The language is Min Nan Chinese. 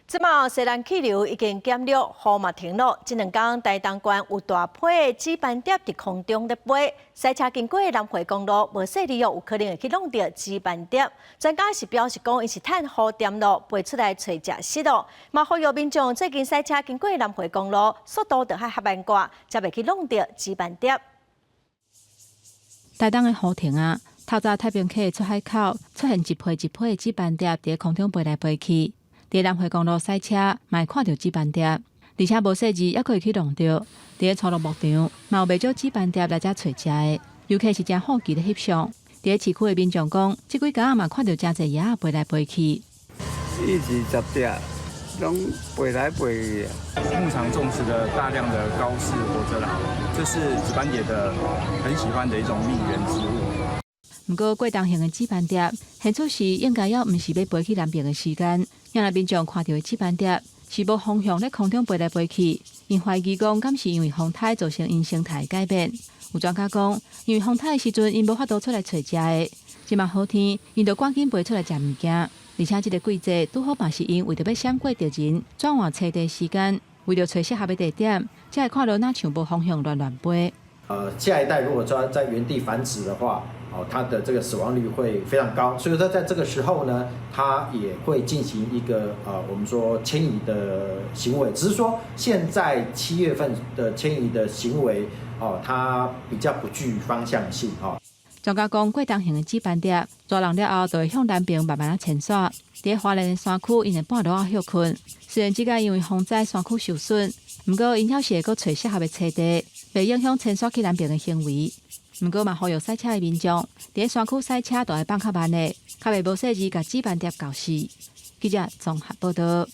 這馬西南氣流已經減弱，雨嘛停落。這兩工台東縣有大批的紫斑蝶佇空中咧飛，駛車經過南迴公路，無細膩有可能會去挵著紫斑蝶。專家是表示講，𪜶是趁雨點落飛出來揣食食咯。嘛呼籲民眾最近駛車經過南迴公路，速度著較慢寡，才袂去挵著紫斑蝶。台東的雨停啊，透早太平溪出海口出現一批一批的紫斑蝶佇空中飛來飛去。佇南迴公路駛車，嘛會看著紫斑蝶，而且無細膩，猶閣會去挵著。佇初鹿牧場，嘛有袂少紫斑蝶來遮揣食的。遊客是誠好奇咧翕相。佇市區的民眾講，這幾工嘛看著誠濟蛾仔飛來飛去。一直十隻，攏飛來飛去。牧場種植了大量的高氏火車蘭，這是紫斑蝶的很喜歡的一種蜜源植物。毋過過冬型的紫斑蝶，現出時應該猶毋是欲飛去南邊的時間。若民眾看著的紫斑蝶是無方向咧空中飛來飛去，𪜶懷疑講，敢是因為風颱造成𪜶生態改變？有專家講，因為風颱的時陣，𪜶無法度出來揣食的，這馬好天，𪜶就趕緊飛出來食物件。而且這個季節拄好嘛是𪜶為著欲閃過敵人，轉換棲地時間，為著揣適合的地點，才會看著若像無方向亂亂飛。下一代如果說在原地繁殖的話，哦，它的這個死亡率會非常高，所以說在這個時候呢，它也會進行一個我們說遷移的行為，只是說現在7月份的遷移的行為，哦，它比較不具方向性，哈。專家講，過冬型的紫斑蝶，大人了後就會向南邊慢慢仔遷徙。佇花蓮的山區，𪜶會半路仔歇睏。雖然這擺因為風災山區受損，毋過𪜶猶是會閣揣適合的棲地，袂影響遷徙去南邊的行為。毋過嘛，呼籲駛車的民眾，佇山區駛車著愛放較慢的，較袂無細膩共紫斑蝶咬死。記者綜合報道。